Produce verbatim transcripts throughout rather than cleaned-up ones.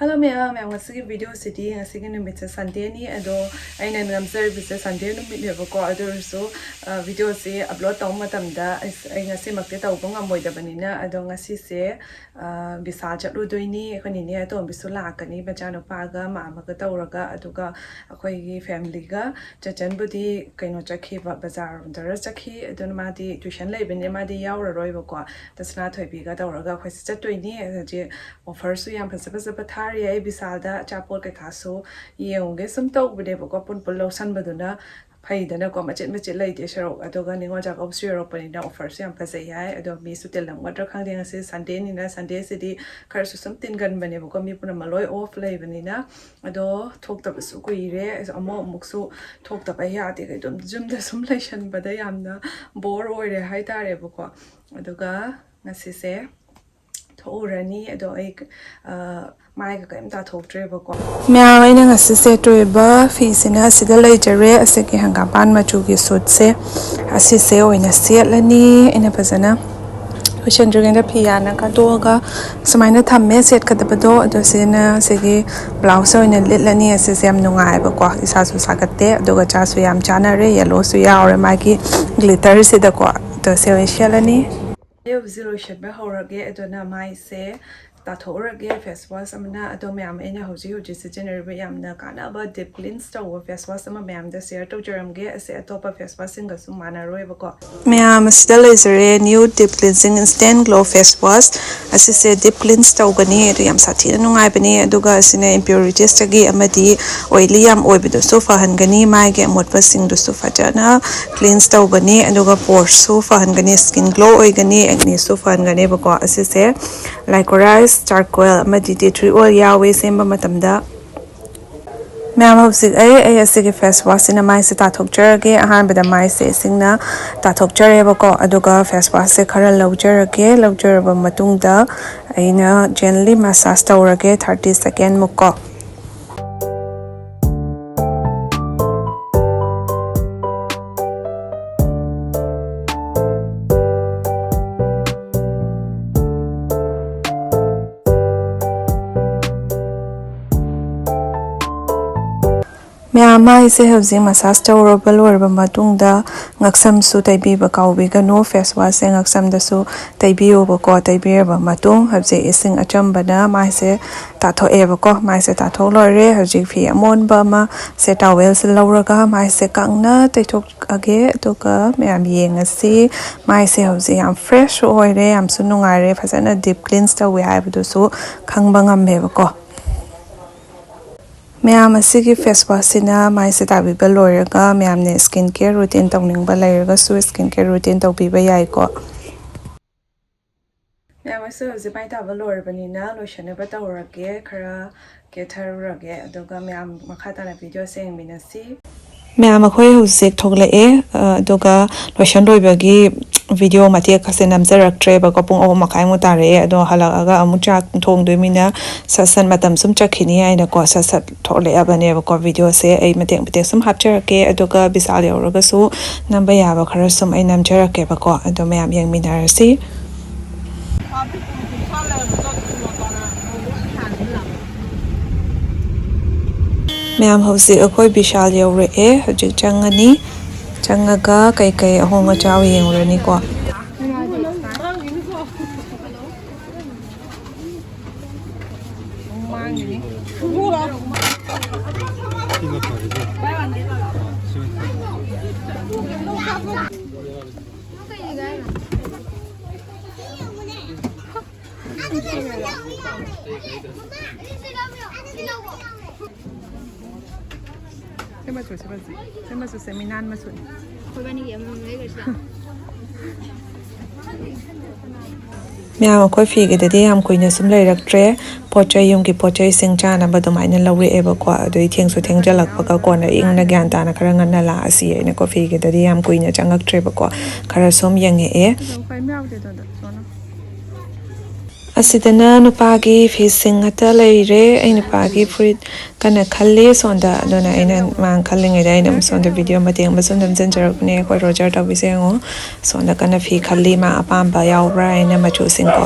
Hello ꯃꯌꯥꯝ, ꯃꯌꯥꯝ, ꯉꯁꯤꯒꯤ ꯚꯤꯗꯤꯑꯣꯁꯤꯗꯤ, ꯉꯁꯤꯒꯤ ꯅꯨꯃꯤꯠꯁꯦ ꯁꯟꯗꯦꯅꯤ꯫ ꯑꯗꯣ ꯑꯩꯅ ꯅꯝꯖꯔꯤꯕꯁꯦ ꯁꯟꯗꯦ ꯅꯨꯃꯤꯠꯅꯦꯕꯀꯣ꯫ ꯑꯗꯨ ꯑꯣꯏꯔꯁꯨ, ꯑ, ꯚꯤꯗꯤꯑꯣꯁꯤ ꯑꯞꯂꯣꯗ ꯇꯧꯕ ꯃꯇꯝꯗ ꯑꯩ, ꯑꯩ ꯉꯁꯤꯃꯛꯇꯤ ꯇꯧꯕ ꯉꯝꯃꯣꯏꯗꯕꯅꯤꯅ, ꯑꯗꯣ ꯉꯁꯤꯁꯦ, ꯑ, ꯕꯤꯁꯥꯜ ꯆꯠꯂꯨꯗꯣꯏꯅꯤ꯫ ꯑꯩꯈꯣꯏ ꯅꯤꯅꯦ ꯑꯇꯣꯝꯕꯤꯁꯨ ꯂꯥꯛꯀꯅꯤ, ꯃꯆꯥꯅꯨꯄꯥꯒ ꯃꯥꯃꯒ ꯇꯧꯔꯒ꯫ ꯑꯗꯨꯒ ꯑꯩꯈꯣꯏꯒꯤ ꯐꯦꯃꯤꯂꯤꯒ, ꯆꯦꯆꯟꯕꯨꯗꯤ ꯀꯩꯅꯣ ꯆꯠꯈꯤꯕ, ꯕꯖꯥꯔ ꯔꯣꯝꯗꯔ ꯆꯠꯈꯤ꯫ ꯑꯗꯨꯅ ꯃꯥꯗꯤ ꯇ꯭ꯋꯤꯁꯟ ꯂꯩꯕꯅꯤꯅ ꯃꯥꯗꯤ ꯌꯥꯎꯔꯔꯣꯏꯕꯀꯣ꯫ ꯗꯁꯅꯥ ꯊꯣꯏꯕꯤꯒ ꯇꯧꯔꯒ ꯑꯩꯈꯣꯏꯁꯦ ꯆꯠꯇꯣꯏꯅꯤ꯫ ꯍꯧꯖꯤꯛ ꯑꯣꯐꯔꯁꯨ ꯌꯥꯝ ꯐꯖ ꯐꯖꯕ ꯊꯥꯔꯤ꯫ ꯑꯩ ꯕꯤꯁꯥꯜꯗ ꯑꯆꯥꯄꯣꯠ ꯀꯩꯀꯥꯁꯨ ꯌꯦꯡꯉꯨꯒꯦ ꯁꯨꯝ ꯇꯧꯕꯅꯦꯕꯀꯣ, ꯄꯨꯟ ꯄꯨꯟ ꯂꯧꯁꯟꯕꯗꯨꯅ ꯐꯩꯗꯅꯀꯣ, ꯃꯆꯤꯠ ꯃꯆꯤꯠ ꯂꯩꯗꯦ ꯁꯔꯨꯛ꯫ ꯑꯗꯨꯒ ꯅꯤꯉꯣꯜ ꯆꯥꯛꯀꯧꯕꯁꯨ ꯌꯧꯔꯛꯄꯅꯤꯅ ꯑꯣꯐꯔꯁꯨ ꯌꯥꯝ ꯐꯖꯩ ꯍꯥꯏ꯫ ꯑꯗꯣ ꯃꯤꯁꯨ ꯇꯤꯜꯂꯝꯒꯗ꯭ꯔꯥ ꯈꯪꯗꯦ, ꯉꯁꯤ ꯁꯟꯗꯦꯅꯤꯅ, ꯁꯟꯗꯦꯁꯤꯗꯤ ꯈꯔꯁꯨ ꯁꯨꯝ ꯇꯤꯟꯒꯟꯕꯅꯦꯕꯀꯣ, ꯃꯤ ꯄꯨꯝꯅꯃꯛ ꯂꯣꯏ ꯑꯣꯐ ꯂꯩꯕꯅꯤꯅ꯫ ꯑꯗꯣ ꯊꯣꯛꯇꯕꯁꯨ ꯀꯨꯏꯔꯦ, ꯑꯃꯨꯛ ꯑꯃꯨꯛꯁꯨ ꯊꯣꯛꯇꯕ ꯌꯥꯗꯦ꯫ ꯑꯗꯨꯝ ꯌꯨꯝꯗ ꯁꯨꯝ ꯂꯩꯁꯟꯕꯗ ꯌꯥꯝꯅ ꯕꯣꯔ ꯑꯣꯏꯔꯦ ꯍꯥꯏꯇꯥꯔꯦꯕꯀꯣ꯫ ꯑꯗꯨꯒ ꯉꯁꯤꯁꯦ ꯊꯣꯛꯎꯔꯅꯤ꯫ ꯑꯗꯣ ꯑꯩ, ꯑ, ꯃꯥꯏꯒ ꯀꯔꯤꯝ ꯇꯥꯊꯣꯛꯇ꯭ꯔꯦꯕꯀꯣ꯫ ꯃꯌꯥꯝ, ꯑꯩꯅ ꯉꯁꯤ ꯁꯦꯠꯇꯣꯔꯤꯕ ꯐꯤꯁꯤꯅ ꯑꯁꯤꯗ ꯂꯩꯖꯔꯦ꯫ ꯑꯁꯤꯒꯤ ꯍꯪꯒꯥꯝꯄꯥꯟ ꯃꯆꯨꯒꯤ ꯁꯨꯠꯁꯦ ꯑꯁꯤꯁꯦ ꯑꯣꯏꯅ ꯁꯦꯠꯂꯅꯤ꯫ ꯑꯩꯅ ꯐꯖꯅ ꯂꯣꯏꯁꯤꯟꯗ꯭ꯔꯤꯉꯩꯗ ꯐꯤ ꯌꯥꯅ ꯀꯥꯗꯣꯛꯑꯒ ꯁꯨꯃꯥꯏꯅ ꯊꯝꯃꯦ ꯁꯦꯠꯀꯗꯕꯗꯣ꯫ ꯑꯗꯣ ꯁꯤꯅ ꯁꯤꯒꯤ ꯕ꯭ꯂꯥꯎꯁ ꯑꯣꯏꯅ ꯂꯤꯠꯂꯅꯤ꯫ ꯑꯁꯤꯁꯦ ꯌꯥꯝ ꯅꯨꯡꯉꯥꯏꯕꯀꯣ, ꯏꯁꯥꯁꯨ ꯁꯥꯒꯠꯇꯦ, ꯑꯗꯨꯒ ꯆꯥꯁꯨ ꯌꯥꯝ ꯆꯥꯅꯔꯦ, ꯌꯦꯜꯂꯣꯁꯨ ꯌꯥꯎꯔꯦ ꯃꯥꯒꯤ ꯒ꯭ꯂꯤꯇꯔꯁꯤꯗꯀꯣ꯫ ꯑꯗꯣ ꯁꯤ ꯑꯣꯏꯅ ꯁꯦꯠꯂꯅꯤ꯫ ꯚꯤꯗꯤꯑꯣꯁꯤ ꯂꯣꯏꯁꯤꯟꯕ ꯍꯧꯔꯒꯦ꯫ ꯑꯗꯨꯅ ꯃꯥꯏꯁꯦ ꯇꯥꯊꯣꯛꯎꯔꯒꯦ ꯐꯦꯁ ꯋꯥꯁ ꯑꯃꯅ꯫ ꯑꯗꯣ ꯃꯌꯥꯝ, ꯑꯩꯅ ꯍꯧꯖꯤꯛ ꯍꯧꯖꯤꯛ ꯁꯤꯖꯤꯟꯅꯔꯤꯕ ꯌꯥꯝꯅ ꯀꯥꯟꯅꯕ ꯗꯤꯞ ꯀ꯭ꯂꯤꯟꯁ ꯇꯧꯕ ꯐꯦꯁ ꯋꯥꯁ ꯑꯃ ꯃꯌꯥꯝꯗ ꯁꯤꯌꯔ ꯇꯧꯖꯔꯝꯒꯦ꯫ ꯑꯁꯤ ꯑꯇꯣꯞꯄ ꯐꯦꯁ ꯋꯥꯁꯁꯤꯡꯒꯁꯨ ꯃꯥꯟꯅꯔꯣꯏꯕꯀꯣ꯫ ꯃꯌꯥꯝ, ꯑꯁꯤꯗ ꯂꯩꯖꯔꯦ ꯅ꯭ꯌꯨ ꯗꯤꯞ ꯀ꯭ꯂꯤꯟꯁꯤꯡ ꯏꯟꯁꯇꯦꯟ ꯒ꯭ꯂꯣ ꯐꯦꯁ ꯋꯥꯁ꯫ ꯑꯁꯤꯁꯦ ꯗꯤꯞ ꯀ꯭ꯂꯤꯟꯁ ꯇꯧꯒꯅꯤ, ꯑꯗꯨ ꯌꯥꯝ ꯁꯥꯊꯤꯅ ꯅꯨꯡꯉꯥꯏꯕꯅꯤ꯫ ꯑꯗꯨꯒ ꯑꯁꯤꯅ ꯏꯝꯄ꯭ꯌꯨꯔꯤꯇꯤꯁꯇꯒꯤ ꯑꯃꯗꯤ ꯑꯣꯏꯂꯤ ꯌꯥꯝ ꯑꯣꯏꯕꯗꯨꯁꯨ ꯐꯍꯟꯒꯅꯤ, ꯃꯥꯏꯒꯤ ꯑꯃꯣꯠꯄꯁꯤꯡꯗꯨꯁꯨ ꯐꯖꯅ ꯀ꯭ꯂꯤꯟꯁ ꯇꯧꯒꯅꯤ꯫ ꯑꯗꯨꯒ ꯄꯣꯔꯁꯁꯨ ꯐꯍꯟꯒꯅꯤ, ꯁ꯭ꯀꯤꯟ ꯒ꯭ꯂꯣ ꯑꯣꯏꯒꯅꯤ, ꯑꯦꯛꯅꯤꯁꯨ ꯐꯍꯟꯒꯅꯦꯕꯀꯣ꯫ ꯑꯁꯤꯁꯦ ꯂꯥꯏꯀꯣꯔꯥꯏꯁ ꯆꯥꯔꯀꯣꯏꯜ ꯑꯃꯗꯤ ꯇꯤ ꯇ꯭ꯔꯤ ꯑꯣꯏꯜ ꯌꯥꯎꯋꯦ ꯁꯦꯝꯕ ꯃꯇꯝꯗ꯫ ꯃꯌꯥꯝ, ꯍꯧꯖꯤꯛ ꯑꯩ, ꯑꯩ ꯑꯁꯤꯒꯤ ꯐꯦꯁ ꯋꯥꯁꯁꯤꯅ ꯃꯥꯏꯁꯦ ꯇꯥꯊꯣꯛꯆꯔꯒꯦ꯫ ꯑꯍꯥꯟꯕꯗ ꯃꯥꯏꯁꯦ ꯏꯁꯤꯡꯅ ꯇꯥꯊꯣꯛꯆꯔꯦꯕꯀꯣ꯫ ꯑꯗꯨꯒ ꯐꯦꯁ ꯋꯥꯁꯁꯦ ꯈꯔ ꯂꯧꯖꯔꯒꯦ꯫ ꯂꯧꯖꯔꯕ ꯃꯇꯨꯡꯗ ꯑꯩꯅ ꯖꯦꯟꯂꯤ ꯃꯁꯥꯖ ꯇꯧꯔꯒꯦ, ꯊꯥꯔꯇꯤ ꯁꯦꯀꯦꯟꯃꯨꯛ ꯀꯣ꯫ ꯃꯌꯥꯝ, ꯃꯥꯏꯁꯦ ꯍꯧꯖꯤꯛ ꯃꯁꯥꯁ ꯇꯧꯔꯕ ꯂꯣꯏꯔꯕ ꯃꯇꯨꯡꯗ ꯉꯛꯁꯝꯁꯨ ꯇꯩꯕꯤꯕ ꯀꯥꯎꯕꯤꯒꯅꯨ꯫ ꯐꯦꯁ ꯋꯥꯁꯁꯦ ꯉꯛꯁꯝꯗꯁꯨ ꯇꯩꯕꯤꯌꯣꯕꯀꯣ꯫ ꯇꯩꯕꯤꯔꯕ ꯃꯇꯨꯡ ꯍꯧꯖꯤꯛ ꯏꯁꯤꯡ ꯑꯆꯝꯕꯅ ꯃꯥꯏꯁꯦ ꯇꯥꯊꯣꯛꯑꯦꯕꯀꯣ꯫ ꯃꯥꯏꯁꯦ ꯇꯥꯊꯣꯛ ꯂꯣꯏꯔꯦ꯫ ꯍꯧꯖꯤꯛ ꯐꯤ ꯑꯃꯣꯟꯕ ꯑꯃ ꯁꯦ, ꯇꯥꯋꯦꯜꯁꯦ ꯂꯧꯔꯒ ꯃꯥꯏꯁꯦ ꯀꯪꯅ ꯇꯩꯊꯣꯛꯑꯒꯦ꯫ ꯑꯗꯨꯒ ꯃꯌꯥꯝ ꯌꯦꯡꯉꯁꯤ꯫ ꯃꯥꯏꯁꯦ ꯍꯧꯖꯤꯛ ꯌꯥꯝ ꯐ꯭ꯔꯦꯁꯁꯨ ꯑꯣꯏꯔꯦ, ꯌꯥꯝꯁꯨ ꯅꯨꯡꯉꯥꯏꯔꯦ, ꯐꯖꯅ ꯗꯤꯞ ꯀ꯭ꯂꯤꯟꯁ ꯇꯧꯋꯦ ꯍꯥꯏꯕꯗꯨꯁꯨ ꯈꯪꯕ ꯉꯝꯃꯦꯕꯀꯣ꯫ ꯃꯌꯥꯝ, ꯑꯁꯤꯒꯤ ꯐꯦꯁ ꯋꯥꯁꯁꯤꯅ ꯃꯥꯏꯁꯦ ꯇꯥꯕꯤꯕ ꯂꯣꯏꯔꯒ ꯃꯌꯥꯝꯅ ꯁ꯭ꯀꯤꯟ ꯀꯦꯌꯔ ꯔꯨꯇꯤꯟ ꯇꯧꯅꯤꯡꯕ ꯂꯩꯔꯒꯁꯨ ꯁ꯭ꯀꯤꯟ ꯀꯦꯌꯔ ꯔꯨꯇꯤꯟ ꯇꯧꯕꯤꯕ ꯌꯥꯏꯀꯣ꯫ ꯃꯌꯥꯝ, ꯑꯩꯁꯨ ꯍꯧꯖꯤꯛ ꯃꯥꯏ ꯇꯥꯕ ꯂꯣꯏꯔꯕꯅꯤꯅ ꯂꯣꯏꯁꯟꯅꯕ ꯇꯧꯔꯒꯦ, ꯈꯔ ꯀꯦꯊꯔꯨꯔꯒꯦ, ꯑꯗꯨꯒ ꯃꯌꯥꯝ ꯃꯈꯥ ꯇꯥꯅ ꯚꯤꯗꯤꯑꯣꯁꯦ ꯌꯦꯡꯃꯤꯟꯅꯁꯤ꯫ ꯃꯌꯥꯝ, ꯑꯩꯈꯣꯏ ꯍꯧꯖꯤꯛ ꯊꯣꯛꯂꯛꯑꯦ, ꯑ, ꯑꯗꯨꯒ ꯂꯣꯏꯁꯟ ꯂꯣꯏꯕꯒꯤ ꯚꯤꯗꯤꯑꯣ ꯃꯇꯦꯛ ꯑꯁꯦ ꯅꯝꯖꯔꯛꯇ꯭ꯔꯦꯕꯀꯣ꯫ ꯄꯨꯡ ꯑꯍꯨꯝ ꯃꯈꯥꯏꯃꯨꯛ ꯇꯥꯔꯛꯑꯦ꯫ ꯑꯗꯣ ꯍꯜꯂꯛꯑꯒ ꯑꯃꯨꯛ ꯆꯥꯛ ꯊꯣꯡꯗꯣꯏꯃꯤꯅ ꯁꯠ ꯁꯠ ꯃꯇꯝ ꯁꯨꯝ ꯆꯠꯈꯤꯅꯤ ꯍꯥꯏꯅꯀꯣ, ꯁꯠ ꯁꯠ ꯊꯣꯛꯂꯛꯑꯕꯅꯦꯕꯀꯣ ꯚꯤꯗꯤꯑꯣꯁꯦ꯫ ꯑꯩ ꯃꯇꯦꯛ ꯃꯇꯦꯛ ꯁꯨꯝ ꯍꯥꯞꯆꯔꯛꯀꯦ, ꯑꯗꯨꯒ ꯕꯤꯁꯥꯜ ꯌꯧꯔꯒꯁꯨ ꯅꯝꯕ ꯌꯥꯕ ꯈꯔ ꯁꯨꯝ ꯑꯩ ꯅꯝꯖꯔꯛꯀꯦꯕꯀꯣ꯫ ꯑꯗꯣ ꯃꯌꯥꯝ ꯌꯦꯡꯃꯤꯟꯅꯔꯁꯤ꯫ ꯃꯌꯥꯝ, ꯍꯧꯖꯤꯛ ꯑꯩꯈꯣꯏ ꯕꯤꯁꯥꯜ ꯌꯧꯔꯛꯑꯦ꯫ ꯍꯧꯖꯤꯛ ꯆꯪꯉꯅꯤ꯫ ꯆꯪꯉꯒ ꯀꯩꯀꯩ ꯑꯍꯣꯡ ꯑꯆꯥꯎ ꯌꯦꯡꯉꯨꯔꯅꯤꯀꯣ꯫ ꯁꯦ ꯃꯆꯨ, ꯁꯦ ꯃꯆꯨ, ꯁꯦ ꯃꯆꯨ, ꯁꯦ ꯃꯤꯅꯥꯟ ꯃꯆꯨꯅꯤ꯫ ꯑꯩꯈꯣꯏꯕꯥꯅꯤꯒꯤ ꯑꯃꯃꯝ ꯂꯩꯈ꯭ꯔꯁꯤꯔꯥ? ꯃꯌꯥꯝ, ꯑꯩꯈꯣꯏ ꯐꯤꯒꯤꯗꯗꯤ ꯌꯥꯝ ꯀꯨꯏꯅ ꯁꯨꯝ ꯂꯩꯔꯛꯇ꯭ꯔꯦ꯫ ꯄꯣꯠ ꯆꯩ, ꯌꯨꯝꯒꯤ ꯄꯣꯠ ꯆꯩꯁꯤꯡ ꯆꯥꯅꯕ ꯑꯗꯨꯃꯥꯏꯅ ꯂꯧꯔꯛꯑꯦꯕꯀꯣ꯫ ꯑꯗꯨꯏ ꯊꯦꯡꯁꯨ ꯊꯦꯡꯖꯜꯂꯛꯄꯒ ꯀꯣꯟꯅ ꯏꯪꯅ ꯒ꯭ꯌꯥꯟ ꯇꯥꯅ ꯈꯔ ꯉꯟꯅ ꯂꯥꯛꯑꯁꯤ ꯍꯥꯏꯅꯀꯣ, ꯐꯤꯒꯤꯗꯗꯤ ꯌꯥꯝ ꯀꯨꯏꯅ ꯆꯪꯉꯛꯇ꯭ꯔꯦꯕꯀꯣ꯫ ꯈꯔ ꯁꯨꯝ ꯌꯦꯡꯉꯛꯑꯦ꯫ ꯑꯁꯤꯗꯅ ꯅꯨꯄꯥꯒꯤ ꯐꯤꯁꯤꯡ ꯉꯥꯛꯇ ꯂꯩꯔꯦ꯫ ꯑꯩ ꯅꯨꯄꯥꯒꯤ ꯐꯨꯔꯤꯠ ꯀꯟꯅ ꯈꯜꯂꯤ ꯁꯣꯝꯗ꯫ ꯑꯗꯨꯅ ꯑꯩꯅ ꯃꯥ ꯈꯜꯂꯤꯉꯩꯗ ꯑꯩꯅ ꯁꯣꯝꯗ ꯚꯤꯗꯤꯑꯣ ꯃꯇꯦꯛ ꯑꯃ ꯁꯨꯝ ꯅꯝꯁꯤꯟꯖꯔꯛꯄꯅꯦ꯫ ꯑꯩꯈꯣꯏ ꯔꯣꯖꯔ ꯇꯧꯕꯤꯁꯦ ꯌꯦꯡꯉꯣ꯫ ꯁꯣꯝꯗ ꯀꯟꯅ ꯐꯤ ꯈꯜꯂꯤ, ꯃꯥ ꯑꯄꯥꯝꯕ ꯌꯥꯎꯕ꯭ꯔꯥ ꯍꯥꯏꯅ ꯃꯆꯨꯁꯤꯡꯀꯣ꯫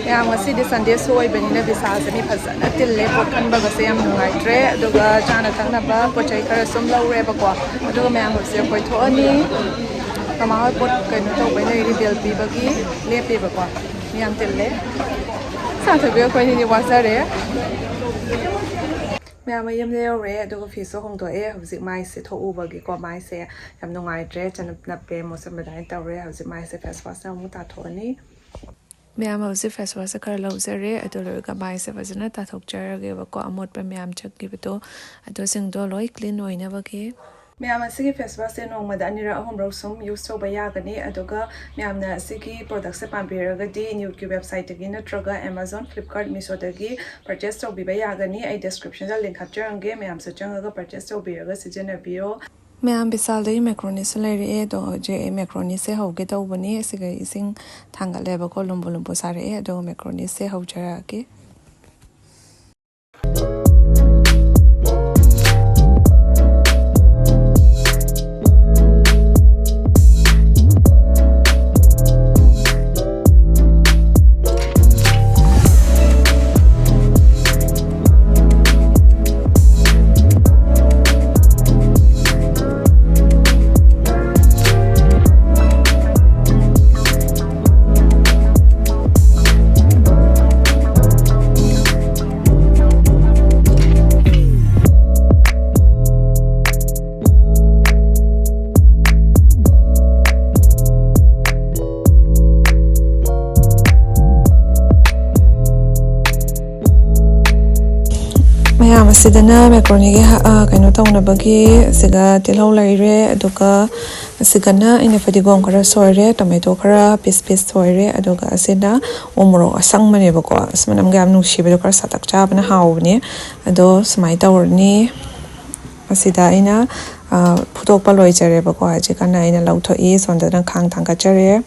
ꯌꯥꯝ, ꯉꯁꯤꯗꯤ ꯁꯟꯗꯦꯁꯨ ꯑꯣꯏꯕꯅꯤꯅ ꯕꯤꯁꯥꯜꯁꯦ ꯃꯤ ꯐꯖꯅ ꯇꯤꯜꯂꯦ꯫ ꯄꯣꯠ ꯈꯟꯕꯒꯁꯦ ꯌꯥꯝ ꯅꯨꯡꯉꯥꯏꯇ꯭ꯔꯦ꯫ ꯑꯗꯨꯒ ꯆꯥꯅ ꯊꯛꯅꯕ ꯄꯣꯠ ꯆꯩ ꯈꯔ ꯁꯨꯝ ꯂꯧꯔꯦꯕꯀꯣ꯫ ꯑꯗꯨꯒ ꯃꯌꯥꯝ ꯍꯧꯖꯤꯛ ꯑꯩꯈꯣꯏ ꯊꯣꯛꯑꯅꯤ꯫ ꯃꯃꯥ ꯍꯣꯏ ꯄꯣꯠ ꯀꯩꯅꯣ ꯇꯧꯕꯩ ꯂꯩꯔꯤ, ꯕꯦꯜ ꯄꯤꯕꯒꯤ ꯂꯦꯞꯄꯦꯕꯀꯣ꯫ ꯃꯤ ꯌꯥꯝ ꯇꯤꯜꯂꯦ꯫ ꯆꯥ ꯊꯛꯄꯤ ꯑꯩꯈꯣꯏ ꯑꯅꯤꯗꯤ ꯋꯥꯖꯔꯦ꯫ ꯃꯌꯥꯝ ꯃꯌꯨꯝꯗ ꯌꯧꯔꯦ, ꯑꯗꯨꯒ ꯐꯤꯁꯨ ꯍꯣꯡꯗꯣꯛꯑꯦ꯫ ꯍꯧꯖꯤꯛ ꯃꯥꯏꯁꯦ ꯊꯣꯛꯎꯕꯒꯤꯀꯣ, ꯃꯥꯏꯁꯦ ꯌꯥꯝ ꯅꯨꯡꯉꯥꯏꯇ꯭ꯔꯦ, ꯆꯅꯞ ꯅꯞꯄꯦ, ꯃꯣꯠꯁꯟꯕ ꯑꯗꯨꯃꯥꯏꯅ ꯇꯧꯔꯦ꯫ ꯍꯧꯖꯤꯛ ꯃꯥꯏꯁꯦ ꯐꯦꯁ ꯋꯥꯁꯅ ꯑꯃꯨꯛ ꯇꯥꯊꯣꯛꯑꯅꯤ꯫ ꯃꯌꯥꯝ ꯍꯧꯖꯤꯛ ꯐꯦꯁ ꯋꯥꯁꯁꯦ ꯈꯔ ꯂꯧꯖꯔꯦ, ꯑꯗꯨ ꯂꯣꯏꯔꯒ ꯃꯥꯏꯁꯦ ꯐꯖꯅ ꯇꯥꯊꯣꯛꯆꯔꯒꯦꯕꯀꯣ, ꯑꯃꯣꯠꯄ ꯃꯌꯥꯝ ꯆꯪꯈꯤꯕꯗꯣ, ꯑꯗꯨꯁꯤꯡꯗꯣ ꯂꯣꯏ ꯀ꯭ꯂꯤꯟ ꯑꯣꯏꯅꯕꯒꯤ꯫ ꯃꯌꯥꯝ, ꯑꯁꯤꯒꯤ ꯐꯦꯁ ꯋꯥꯁꯁꯦ ꯅꯣꯡꯃꯗ ꯑꯅꯤꯔꯛ ꯑꯍꯨꯝꯔꯛ ꯁꯨꯝ ꯌꯨꯁ ꯇꯧꯕ ꯌꯥꯒꯅꯤ꯫ ꯑꯗꯨꯒ ꯃꯌꯥꯝꯅ ꯑꯁꯤꯒꯤ ꯄ꯭ꯔꯣꯗꯛꯁꯦ ꯄꯥꯝꯕꯤꯔꯒꯗꯤ ꯅ꯭ꯌꯨꯠꯀꯤ ꯋꯦꯕꯁꯥꯏꯠꯇꯒꯤ ꯅꯠꯇ꯭ꯔꯒ Amazon, Flipkart, Meeshoꯗꯒꯤ ꯄꯔꯆꯦꯁ ꯇꯧꯕꯤꯕ ꯌꯥꯒꯅꯤ꯫ ꯑꯩ ꯗꯤꯁꯀ꯭ꯔꯤꯞꯁꯟꯗ ꯂꯤꯡꯛ ꯍꯥꯞꯆꯔꯝꯒꯦ, ꯃꯌꯥꯝꯁꯨ ꯆꯪꯉꯒ ꯄꯔꯆꯦꯁ ꯇꯧꯕꯤꯔꯒ ꯁꯤꯖꯤꯟꯅꯕꯤꯌꯣ꯫ ꯃꯌꯥꯝ, ꯕꯤꯁꯥꯜꯗꯒꯤ ꯃꯦꯀ꯭ꯔꯣꯅꯤꯁꯨ ꯂꯩꯔꯛꯑꯦ꯫ ꯑꯗꯣ ꯍꯧꯖꯤꯛ ꯑꯩ ꯃꯦꯀ꯭ꯔꯣꯅꯤꯁꯦ ꯍꯧꯒꯦ ꯇꯧꯕꯅꯤ꯫ ꯑꯁꯤꯒ ꯏꯁꯤꯡ ꯊꯥꯡꯒꯠꯂꯦꯕꯀꯣ, ꯂꯨꯝꯕꯨ ꯂꯨꯝꯕꯨ ꯁꯥꯔꯛꯑꯦ꯫ ꯑꯗꯨꯒ ꯃꯦꯀ꯭ꯔꯣꯅꯤꯁꯦ ꯍꯧꯖꯔꯛꯑꯒꯦ꯫ ꯃꯌꯥꯝ, ꯑꯁꯤꯗꯅ ꯃꯦꯀ꯭ꯔꯣꯅꯤꯒꯤ ꯍ-, ꯑ, ꯀꯩꯅꯣ ꯇꯧꯅꯕꯒꯤ ꯑꯁꯤꯗ ꯇꯤꯜꯍꯧ ꯂꯩꯔꯦ, ꯑꯗꯨꯒ ꯑꯁꯤꯒꯅ ꯑꯩꯅ ꯐꯗꯤꯒꯣꯝ ꯈꯔ ꯁꯣꯏꯔꯦ, ꯇꯣꯃꯦꯇꯣ ꯈꯔ ꯄꯤꯁ ꯄꯤꯁ ꯁꯣꯏꯔꯦ, ꯑꯗꯨꯒ ꯑꯁꯤꯅ ꯎ ꯃꯣꯔꯣꯛ ꯑꯁꯪꯕꯅꯦꯕꯀꯣ꯫ ꯑꯁ, ꯃꯅꯝꯒ ꯌꯥꯝ ꯅꯨꯡꯁꯤꯕꯗꯣ, ꯈꯔ ꯁꯥꯇꯛ ꯆꯥꯕꯅ ꯍꯥꯎꯕꯅꯦ꯫ ꯑꯗꯣ ꯁꯨꯃꯥꯏꯅ ꯇꯧꯔꯅꯤ꯫ ꯑꯁꯤꯗ ꯑꯩꯅ, ꯑ, ꯐꯨꯠꯇꯣꯛꯄ ꯂꯣꯏꯖꯔꯦꯕꯀꯣ꯫ ꯍꯧꯖꯤꯛꯀꯥꯟꯅ ꯑꯩꯅ ꯂꯧꯊꯣꯛꯏ, ꯁꯣꯝꯗꯅ ꯈꯥꯡ ꯊꯥꯡꯒꯠꯆꯔꯦ꯫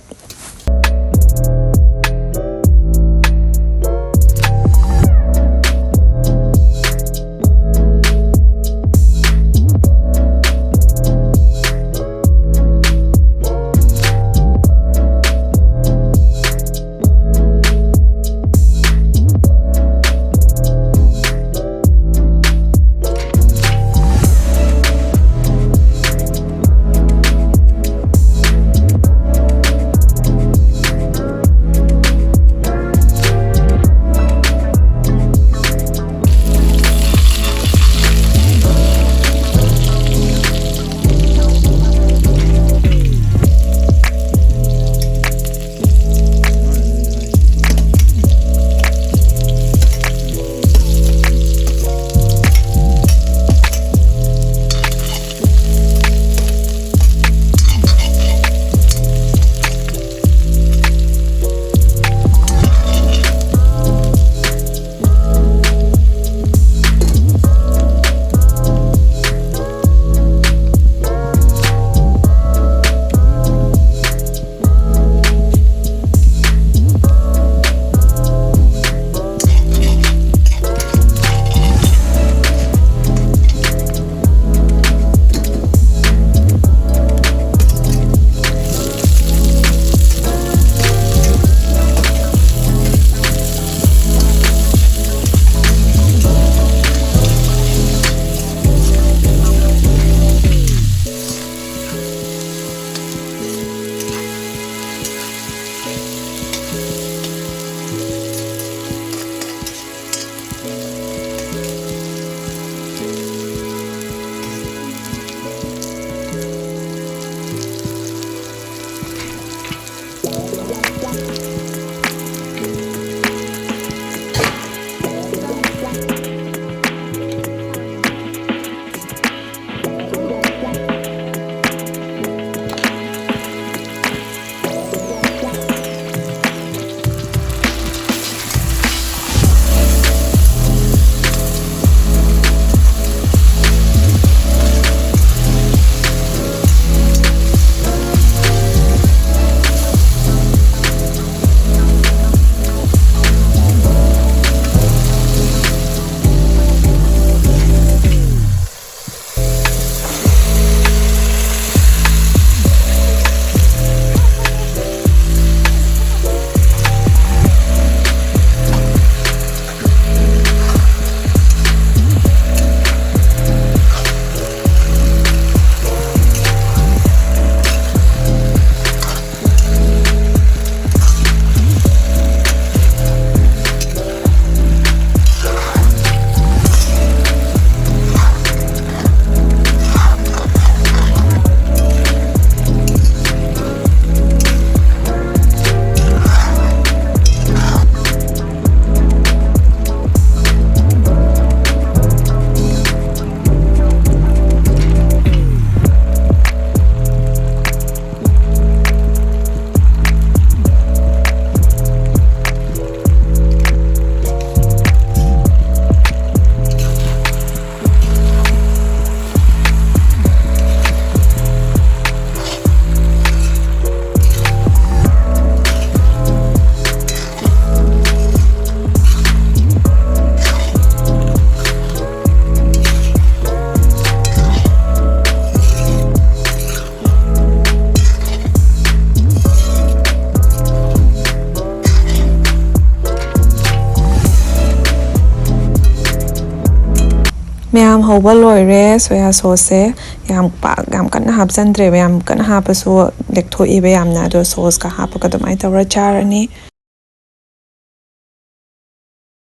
ꯍꯧꯕ ꯂꯣꯏꯔꯦ꯫ ꯁꯣꯌꯥ ꯁꯣꯁꯁꯦ ꯌꯥꯝ ꯄꯥꯛ ꯌꯥꯝ ꯀꯟꯅ ꯍꯥꯞꯆꯤꯟꯗ꯭ꯔꯦꯕ, ꯌꯥꯝ ꯀꯟꯅ ꯍꯥꯞꯄꯁꯨ ꯂꯦꯛꯊꯣꯛꯏꯕ ꯌꯥꯝꯅ꯫ ꯑꯗꯣ ꯁꯣꯁꯀ ꯍꯥꯞꯄꯒ ꯑꯗꯨꯃꯥꯏꯅ ꯇꯧꯔ ꯆꯥꯔꯅꯤ꯫